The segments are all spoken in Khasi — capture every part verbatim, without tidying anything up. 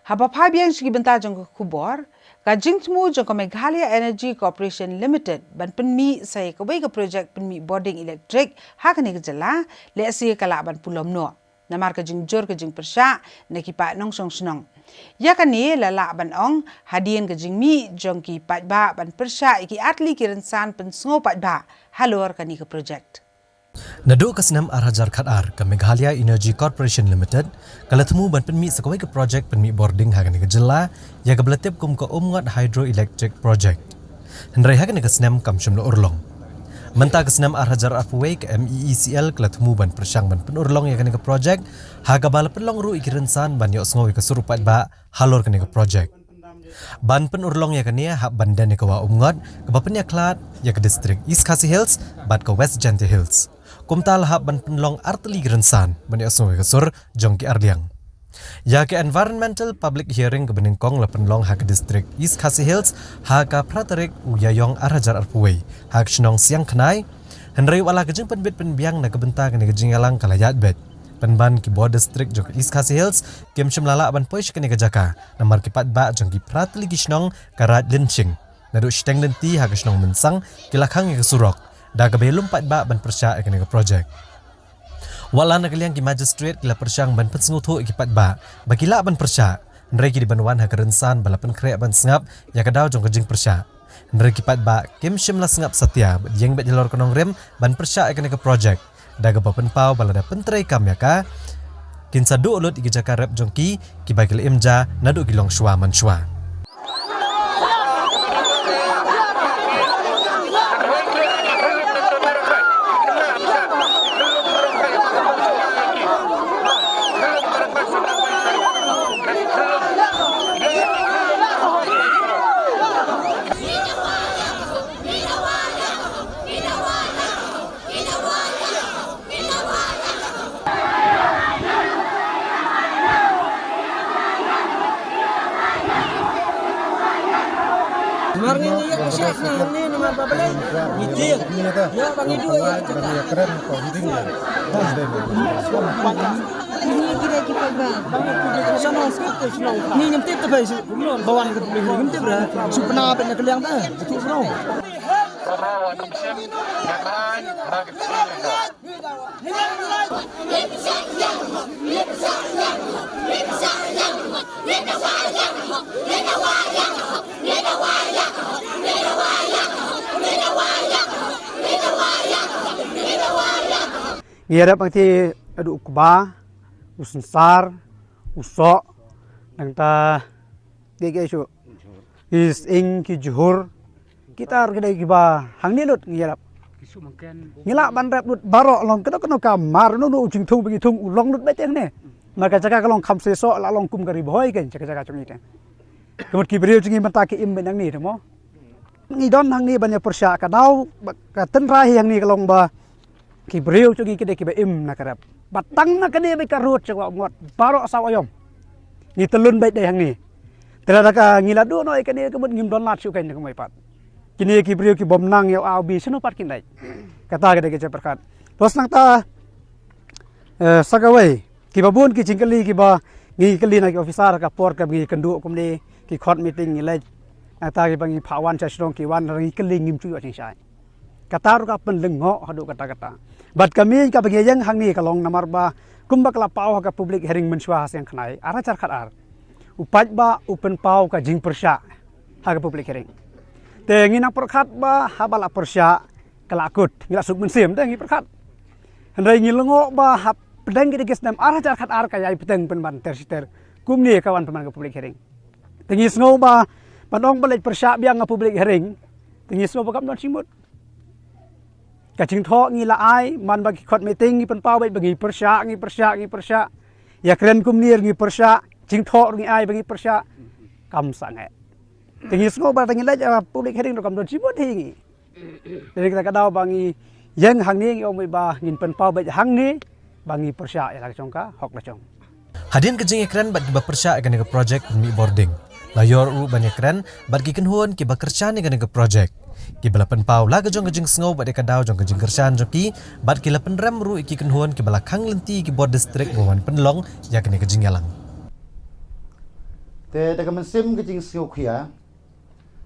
Haba phai biang sha ki bynta jong ka khubor, ka jingthmu jong ka Meghalaya Energy Corporation Limited ban pynmih sa ïa kawei ka projek pynmih bording elektrik ha kane ka jylla, lehse ka lah ban pulom noh namar ka jingjur ka jingpyrshah na ki paid nongshong shnong. Ïa kane la lah ban ong hadien ka jingmih jong ki paidbah ban pyrshah ïa ki artylli ki rynsan pynsngew paidbah halor kane ka projek. Naduh ka snem ar hajar khat ar, ka Meghalaya Energy Corporation Limited ka la thmu ban pynmih sa kawei ka projek pynmih bording ha kane ka jylla, ïa kaba la tip kum ka Umngot Hydroelectric Project. Hynrei ha kane ka snem kam shym la urlong. Mynta ka snem ar hajar arphew wei, ka M E E C L ka la thmu ban pyrshang ban pynurlong ïa kane ka projek, ha kaba la pynlong ruh ïa ki rynsan ban ïohsngew ïa ka sur u paidbah halor kane ka projek. Ban pynurlong ïa kane hap ban don ïa ka wah Umngot kaba pynïakhlad ïa ka distrik East Khasi Hills bad ka West Jaintia Hills. Kumta la hap ban pynlong artylli ki rynsan ban ïohsngew ïa ka sur jong ki arliang. Ïa ka Environmental Public Hearing kaba nyngkong la pynlong ha ka distrik East Khasi Hills ha ka phra tarik u Ïaïong ar hajar arphew wei ha ka shnong Siangkhnai. Hynrei wat la ka jingpynbit pynbiang na ka bynta kane ka jingïalang ka la ïaid beit. Pynban ki bor distrik jong ka East Khasi Hills kim shym la lah ban poi sha kane ka jaka namar ki paidbah jong ki phra tylli ki shnong ka Raid Lynshing, naduh shiteng lynti ha ka shnong Mynsang, ki la khang ïa ka surok da kaba ïalum paidbah ban pyrshah ïa kane ka projek. Wat la na ka liang ki magistrate ki la pyrshang ban pynsngewthuh ïa ki paidbah ba ki lah ban pyrshah, hynrei ki dei ban wan ha ka rynsan ba la pynkhreh ban sngap ïa ka daw jong ka jingpyrshah. Hynrei ki paidbah kim shym la sngap satia bad ïeng beit halor ka nongrim ban pyrshah ïa kane ka projek, da kaba pynpaw ba lada pyntreikam ïa ka, kin sa duh lut ïa ki jaka rep jong ki kiba ki la im ja naduh ki long shuwa man shuwa. Namar ngi ïa ka shah na hangne namar ba balei ngi tieng. Ïa ba ngi duh ïa ka jaka. Ngi kira ki paidbah. Ngi ngim tip te bai shu ba wan ka public hearing ngim tip ra. Shu pynah beit na ka liang te. Shu pynah. Ngi ïarap ngi te naduh u kba, u synsar, u soh, nangta dei ki shu. Ki sying, ki jhur. Kita ruh ki dei kiba hangne lut ngi ïarap. Ngi lah ban rep lut baroh long kano kano ka mar, no no u jingthung ba ngi thung u long lut beit hangne. Namar ka jaka ka long kham seisoh, la long kum ka Ri Bhoi kein jaka jaka jong ngi te. Ka mut ki briew jong ngi mynta ki im beit hangne te mo. Ngi don hangne ban ïa pyrshah ka daw, ka tynrai hi hangne ka long ba ki briew jong ngi ki dei kiba im na ka rep. Ba tang na kane beit ka rud jong ka Umngot baroh saw aïom. Ngi tylun beit dei hangne. Te lada ka ngi la duh noh ïa kane ka mut ngim don lad shuh kein na ka mut pat. Kine ki briew ki bym nang ïa u A u B shano pat kin leit. Kata ka dei ka jingpyrkhat. Bos nangta, eh, sa kawei. Kiba bun ki jingkylli kiba ngi kylli na ki officer ka por kaba ngi kynduh kumne ki khot meeting ngi leit. Nangta kiba ngi phah wan sha shnong ki wan ngi kylli ngim ju ïoh jingshai. Kata ruh ka pynlyngngoh haduh katta katta. Bad ka mih kaba ngi ïeng hangne ka long namar ba kumba ka la paw ha ka public hearing mynshuwa ha Siangkhnai ar hajar khat ar. U paidbah u pynpaw ka jingpyrshah ha ka public hearing. Te ngi nang pyrkhat ba haba la pyrshah ka la kut, ngi la suk mynsiem te ngi pyrkhat. Hynrei ngi lyngngoh ba hapdeng kine ki snem ar hajar khat ar ka ïai bteng pynban ter shi ter. Kumne ka wan pynban ka public hearing. Te ngi sngew ba ban ong ba leit pyrshah biang ha public hearing. Te ngi sngew ba kam don shimut. Ka jingthoh ngi la ai man ba ki khot meeting ngi pynpaw beit ba ngi pyrshah, ngi pyrshah, ngi pyrshah. Ïa kren kumne ngi pyrshah, jingthoh ngi ai ba ngi pyrshah. Kam sangeh. Te ngi sngew ba te ngi leit ha public hearing ruh kam don shimut hi ngi. Te kata ka daw ba ngi ïeng hangne ngi ong beit ba ngin pynpaw beit hangne ba ngi pyrshah ïa la ka jong ka hok la jong. Hadien ka jingïakren bad kiba pyrshah ïa kane ka projek pynmih bording, la ïoh ruh ban ïakren bad ki kynhun kiba kyrshan ïa kane ka projek, kiba la pynpaw la ka jong ka jingsngew bad ïa ka daw jong ka jingkyrshan jong ki, bad ki la pynrem ruh ïa ki kynhun kiba la khang lynti ki bor distrik ba wan pynlong ïa kane ka jingïalang. Te da ka mynsiem ka jingsngewkhia,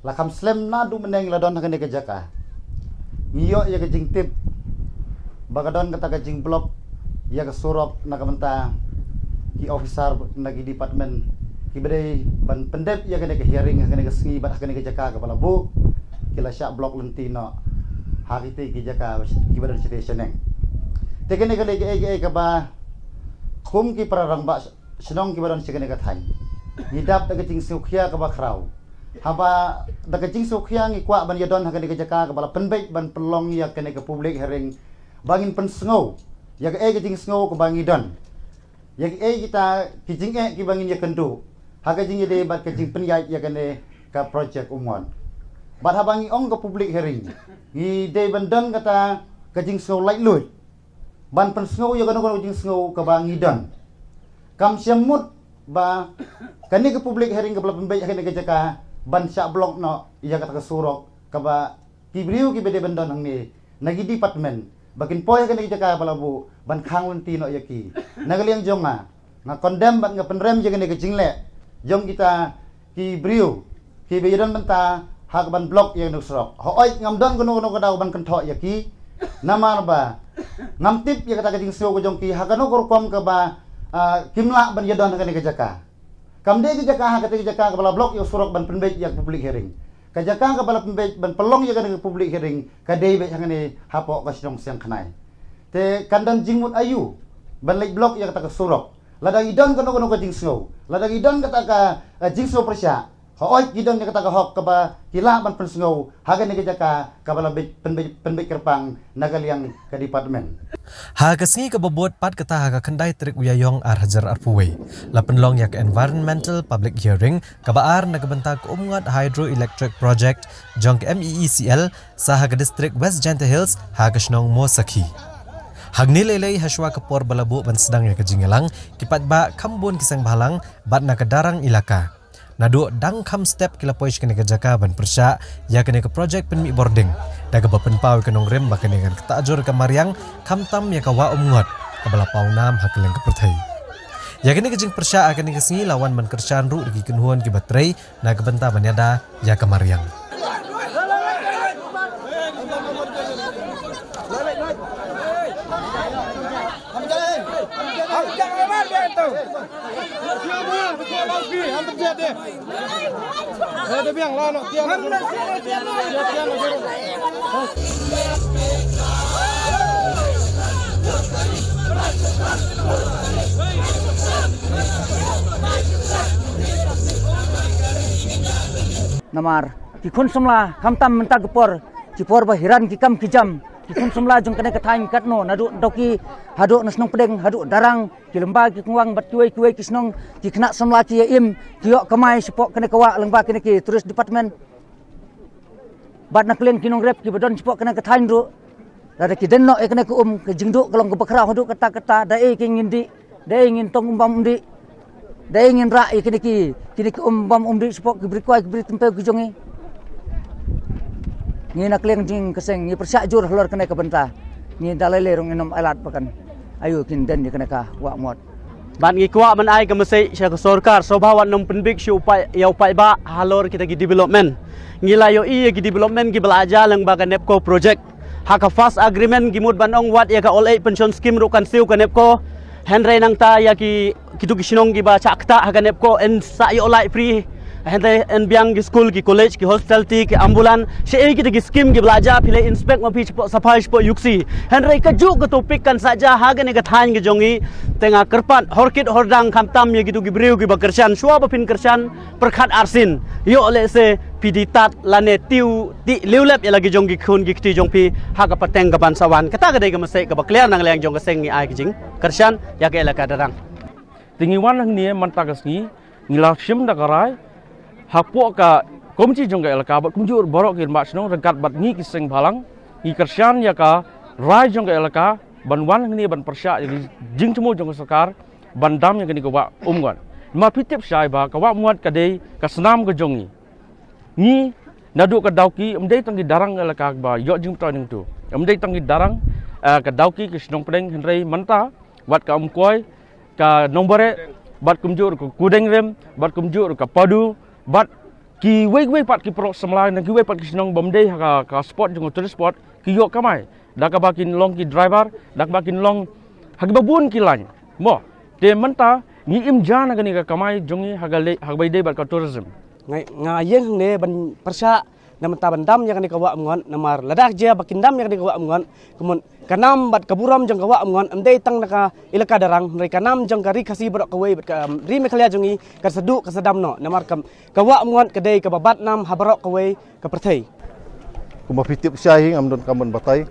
la kham slem naduh mynne la don ha kane ka jaka. Ngi ïoh ïa ka jingtip ba ka don kata ka jingblok ïa ka surok na ka bynta ki officer na ki department kiba dei ban pyndep ïa kane ka hearing ha kane ka sngi bad ha kane ka jaka kaba la buh, ki la shah blok lynti noh ha kiti ki jaka kiba don shatei shaneng. Te kane ka dei kaei kaei kaba kum ki para rangbah shnong kiba don sha kane ka thaiñ ngi dap da ka jingsngewkhia kaba khraw. Haba da ka jingsngewkhia ngi kwah ban ïadon ha kane ka jaka kaba la pynbeit ban pynlong ïa kane ka public hearing ba ngin pynsngew ïa kaei ka jingsngew kaba ngi don, ïa kaei kita ki jingeh kiba ngin ïakynduh ha ka jingïadei bad ka jingpynïaid ïa kane ka project Umngot. Bad haba ngi ong ka public hearing ngi dei ban don kata ka jingsngew laitluid ban pynsngew ïa kano kano ka jingsngew kaba ngi don. Kam shym mut ba kane ka public hearing kaba la pynbeit ha kane ka jaka ban shah blok noh ïa kata ka surok kaba ki briew kiba dei ban don hangne na ki department ba kin poi ha kane ka jaka ba la buh ban khang lynti noh ïa ki. Na ka liang jong nga, nga condemn bad nga pynrem ïa kane ka jingleh jong kita ki briew kiba ïadon bynta ha kaban blok ïa kane ka surok. Hooid, ngam don kano kano ka daw ban kynthoh ïa ki namar ba ngam tip ïa kata ka jingsngew ka jong ki ha kano ka rukom kaba, ah, kim lah ban ïadon ha kane ka jaka. Kam dei ka jaka ha kata ka jaka kaba la blok ïa ka surok ban pynbeit ïa ka public hearing. Ka jaka kaba la pynbeit ban pynlong ïa kane ka public hearing ka dei beit hangne hapoh ka shnong Siangkhnai. Te kan don jingmut aïu ban leit blok ïa kata ka surok? Lada ngi don kano kano ka jingsngew, lada ngi don kata ka, eh, jingsngew pyrshah, hooid ngi don ïa kata ka hok kaba ki lah ban pynsngew ha kane ka jaka kaba la beit pynbeit, pynbeit kyrpang na ka liang ka department. Ha ka sngi kaba bud pat kata ha ka khyndai tarik u Ïaïong ar hajar arphew wei, la pynlong ïa ka Environmental Public Hearing kaba ar na ka bynta ka Umngot Hydroelectric Project jong ka M E E C L sha ha ka distrik West Jaintia Hills ha ka shnong Mawsakhi. Hangne lei lei hashwa ka por ba la buh ban sdang ïa ka jingïalang, ki paidbah kham bun ki seng bhalang bad na ka Darrang Elaka naduh dang kham step ki la poi sha kane ka jaka ban pyrshah ïa kane ka project pynmih bording da kaba pynpaw ïa ka nongrim ba kane kan ktah jur ïa ka mariang khamtam ïa ka Wah Umngot kaba la paw nam ha kylleng ka pyrthei. Ïa kane ka jingpyrshah ha kane ka sngi la wan ban kyrshan ruh da ki kynhun kiba trei na ka bynta ban ïada ïa ka mariang. Namar ki khun samla khamtam mynta ka por, ki por ba hiran ki kam ki jam, ki khun samla jong kane ka thaiñ katno naduh Dawki haduh na Shnong Pdeng haduh Darrang, ki lyngba ki kongwang bad kiwei kiwei ki shnong, ki khynnah samla ki ïa im, ki ïoh kamai shapoh kane ka wah lyngba kine ki tourist department. Bad na ka liang ki nongrep kiba don shapoh kane ka thaiñ ruh, lada ki den noh ïa kane ka um, ka jingduh ka long kaba khraw haduh katta katta, da ei ki ngin dih, da ei ngin tong um bam um dih, da ei ngin rah ïa kine ki, kine ki um bam um dih shapoh ki bri kwai ki bri tympew ki jong ngi. Ngi na ka liang jong ka seng ngi pyrshah jur halor kane ka bynta. Ngi da lei lei ruh ngin ym ailad ba kan aïu kin den ïa kane ka Wah Umngot. Bad ngi kwah ban ai ka message sha ka sorkar, sngewbha wat nym pynbiej shuh u paid, ïa u paidbah halor kita ki development. Ngi la ïohi ïa ki development kiba la jia lyngba ka NEEPCO project. Ha ka first agreement ki mut ban ong wat ïa ka old age pension scheme ruh kan siew ka NEEPCO. Hynrei nangta ïa ki, kito ki shnong kiba shah ktah ha ka NEEPCO yn sa ïoh lait free. Hynrei yn biang ki skul, ki college, ki hostel, ki ambulance. Shaei kita ki scheme kiba la jia, phi leit inspect ma phi shapoh Saphai, shapoh Iooksi. Hynrei kajuh ka topic kan sa jia ha kane ka thaiñ ka jong ngi. Te nga kyrpad hor kit hor dang khamtam ïa kito ki briew kiba kyrshan, shuwa ba phin kyrshan pyrkhat arsien. Ïoh lehse phi dei tad lane tiew tih liewlep ïa la ki jong ki khun ki kti jong phi ha ka pateng kaban sa wan. Kata ka dei ka message kaba clear na ka liang jong ka seng ngi ai ka jingkyrshan ïa ka elaka Darrang. Te ngi wan hangne mynta ka sngi, ngi la shim da ka rai hapoh ka komiti jong ka elaka bad kumjuh baroh ki rangbah shnong ryngkat bad ngi ki seng bhalang, ngi kyrshan ïa ka rai jong ka elaka ban wan hangne ban pyrshah ïa ki jingthmu jong ka sorkar ban dam ïa kane ka Wah Umngot. Ma phi tip shai ba ka Wah Umngot ka dei ka snam ka jong ngi. Ngi naduh ka Dawki, ym dei tang ki Darrang elaka ba ïoh jingmyntoi nangtu. Ym dei tang ki Darrang, eh, ka Dawki, ka Shnong Pdeng, hynrei mynta wat ka Umkoi, ka Nongbare, bad kumjuh ruh ka Kudengrem, bad kumjuh ruh ka Padu, bad kiwei kiwei pat ki paralok samla, na kiwei pat ki shnong bym dei ha ka, ka spot jong ka tourist spot, ki ïoh kamai da kaba kin long ki driver, da kaba kin long ha kiba bun ki lain. Mo, te mynta ngi im ja na kane ka kamai jong ngi ha ka leh, ha kaba ïadei bad ka tourism. Nga, nga ïeng hangne ban pyrshah na mynta ban dam ïa kane ka Wah Umngot, namar lada ka jia ba kin dam ïa kane ka Wah Umngot, kumno ka nam bad ka burom jong ka Wah Umngot ym dei tang na ka Elaka Darrang, hynrei ka nam jong ka Ri Khasi baroh kawei bad ka, um, Ri Meghalaya jong ngi kan sa duh kan sa dam noh, namar ka, ka Wah Umngot ka dei kaba bat nam ha baroh kawei ka pyrthei. Kumba phi tip shai hi, ngam don kam ban batai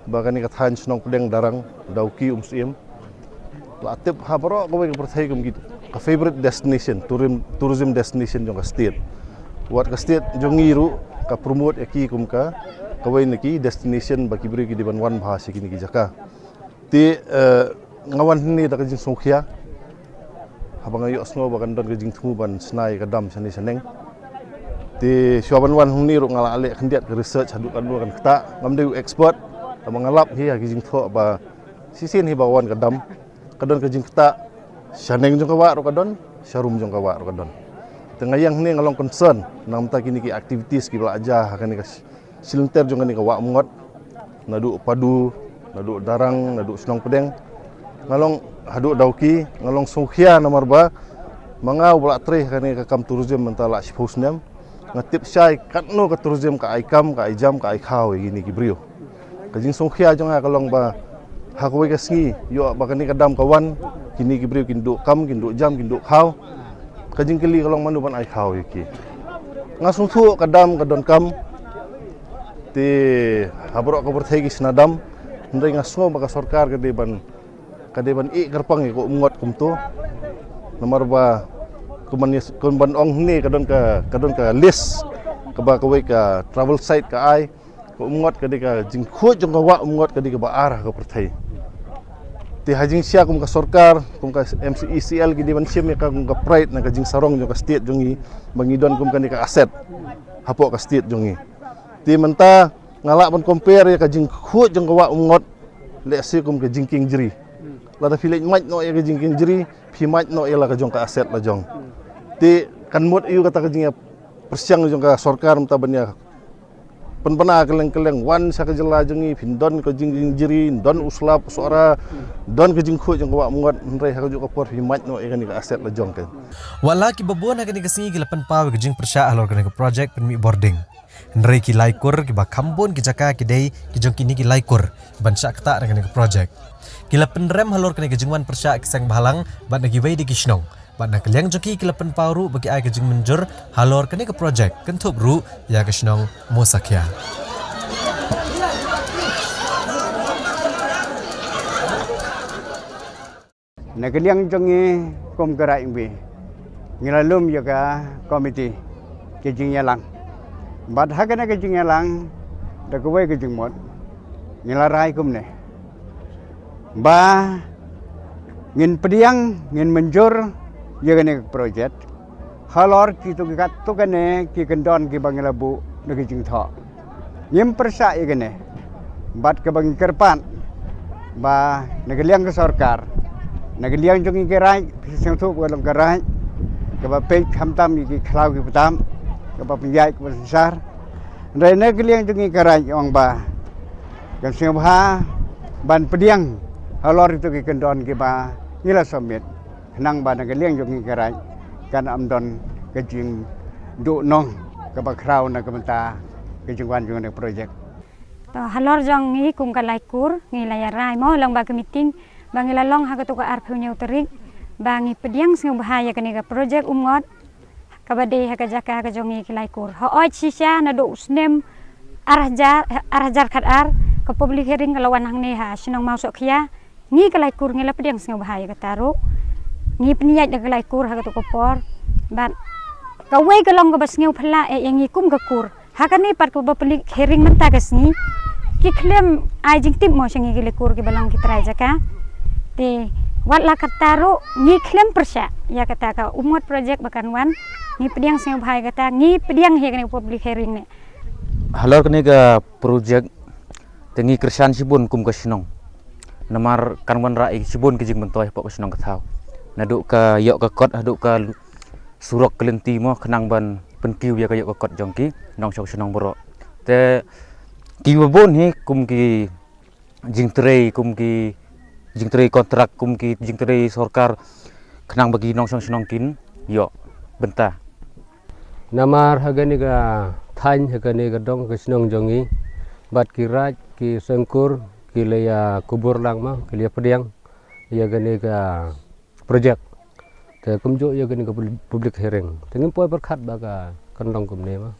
ba kane ka thaiñ shnong pdeng Darrang, Dawki, Umsyiem, la tip ha baroh kawei ka pyrthei kum ki, ka favorite destination, tourism, tourism destination jong ka state. Wat ka state jong ngi ruh ka promote ïa ki kum ka, kawei na ki destination ba ki briew ki dei ban wan bha sha kine ki jaka. Te, eh, nga wan hangne da ka jingsngewkhia, haba nga ïohsngew ba kan don ka jingthmu ban shna ïa ka dam shane shaneng. Te shuwa ban wan hangne ruh nga la leh khyndiat ka research haduh katno kan ktah. Ngam dei u expert, tangba nga lap hi ha ki jingthoh ba shisien hi ba wan ka dam, ka don ka jingktah, shaneng jong ka wah ruh ka don, sharum jong ka wah ruh ka don. Te nga ïeng hangne nga long concern na ka bynta kine ki activities kiba la jia ha kane ka sh-, shilynter jong kane ka Wah Umngot, naduh Padu, naduh Darrang, naduh shnong pdeng, nga long haduh Dawki, nga long sngewkhia namar ba ma nga uba la trei ha kane ka kam tourism mynta la shiphew snem, nga tip shai katno ka tourism ka ai kam, ka ai jam, ka ai khaw ïa kine ki briew. Ka jingsngewkhia jong nga ka long ba ha kawei ka sngi ïoh ba kane ka dam ka wan, kine ki briew kin duh kam, kin duh jam, kin duh khaw. Ka jingkylli ka long mano ban ai khaw ïa ki. Nga sngewthuh ka dam ka don kam, te ha baroh ka pyrthei ki shna dam, hynrei nga sngew ba ka sorkar ka dei ban, ka dei ban ïeh kyrpang ïa ka Umngot kumto. Namar ba kumban, kumban ong hangne ka don ka, ka don ka list kaba kawei ka travel site ka ai, ka Umngot ka dei ka jingkhuid jong ka Wah Umngot ka dei kaba ar ha ka pyrthei. Te ha jingshisha kum ka sorkar, kum ka M C E C L ki dei ban shim ïa ka kum ka pride na ka jingsarong jong ka state jong ngi, ba ngi don kum kane ka asset hapoh ka state jong ngi. Te mynta nga lah ban compare ïa ka jingkhuid jong ka Wah Umngot, lehse kum ka jingkieng jri. Lada phi leit mait noh ïa ka jingkieng jri, phi mait noh ïa la ka jong ka asset la jong. Te kan mut aïu kata ka jingïapyrshang jong ka sorkar mynta ban ïa pynbna kylleng kylleng, wan sha ka jylla jong ngi, phin don ka jingkieng jri, don u slap u sohra, don ka jingkhuid jong ka Wah Umngot, hynrei ha kajuh ka por phi mait noh ïa kane ka asset la jong ka. Wat la kiba bun ha kane ka sngi ki la pynpaw ïa ka jingpyrshah halor kane ka project pynmih bording. Hynrei ki Laikur kiba kham bun ki jaka ki dei ki jong kine ki Laikur ban shah ktah na kane ka project. Ki la pynrem halor kane ka jingwan pyrshah ki seng bhalang bad na kiwei de ki shnong. Bad na ka liang jong ki ki la pynpaw ruh ba ki ai ka jingmynjur halor kane ka project, kynthup ruh ïa ka shnong Mosakhia. Na ka liang jong ngi kum ka Raid Imbi, ngi la lum ïa ka komiti ka jingïalang. Bad ha kane ka jingïalang da kawei ka jingmut ngi la rai kumne, ba ngin pdiang, ngin mynjur ïa kane ka project halor kito ki katto katne ki kyndon kiba ngi la buh na ka jingthoh. Ngim pyrshah ïa kane. Bad kaba ngi kyrpad ba na ka liang ka sorkar, na ka liang jong ngi ki Raid, phi sngewthuh ba ka long ka Raid kaba peit khamtam ïa ki khlaw ki btam, kaba pynïaid kaba synshar. Hynrei na ka liang jong ngi ki Raid ong ba kan sngewbha ban pdiang halor kito ki kyndon kiba ngi la submit, khnang ba na ka liang jong ngi ki Raid kan ym don ka jingduhnong kaba khraw na ka bynta ka jingwan jong kane ka project. To halor jong ngi kum ka Laikur ngi la ïarai mo lyngba ka meeting ba ngi la long ha kato ka arphew hynñiew tarik ba ngi pdiang sngewbha ïa kane ka project Umngot kaba dei ha ka jaka ka jong ngi ki Laikur. Hooid shisha naduh u snem ar hajar, ar hajar khatar, ka public hearing ka la wan hangne ha shnong Mawsohkhia. Ngi ki Laikur ngi la pdiang sngewbha ïa kata ruh. Ngi pynïaid da ki Laikur ha kato ka por. Bad kawei ka long kaba sngewphylla eh ïa ngi kum ka kur, ha kane pat kaba public hearing mynta ka sngi, ki khlem ai jingtip mo sha ngi ki Laikur kiba long ki trai jaka. Te wat la kata ruh ngi khlem pyrshah ïa kata ka Umngot project ba kan wan. Ngi pdiang sngewbha ïa kata, ngi pdiang hi ïa kane ka public hearing ne. Halor kane ka project te ngi kyrshan shibun kum ka shnong. Namar kan wanrah ïa shibun ki jingmyntoi hapoh ka shnong ka thaw. naduh ka ïoh ka kot haduh ka surok ka lynti mo, khnang ban pynkiew ïa ka ïoh ka kot jong ki nongshong shnong baroh. Te kiba bun hi kum ki jingtrei, kum ki jingtrei kontrak, kum ki jingtrei sorkar, khnang ba ki nongshong shnong kin ïoh bynta. Namar ha kane ka thaiñ, ha kane ka dong, ka shnong jong ngi, bad ki raid, ki seng kur, ki la ïa kubur lang mo, ki la ïa pdiang ïa kane ka projek. Te kumjuh ïa kane ka public hearing, te ngim poi pyrkhat ba ka kan long kumne mo.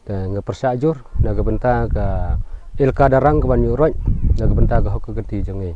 Te nga pyrshah jur na ka bynta ka Elaka Darrang ka ban ïuh roit na ka bynta ka hok ka kti jong ngi.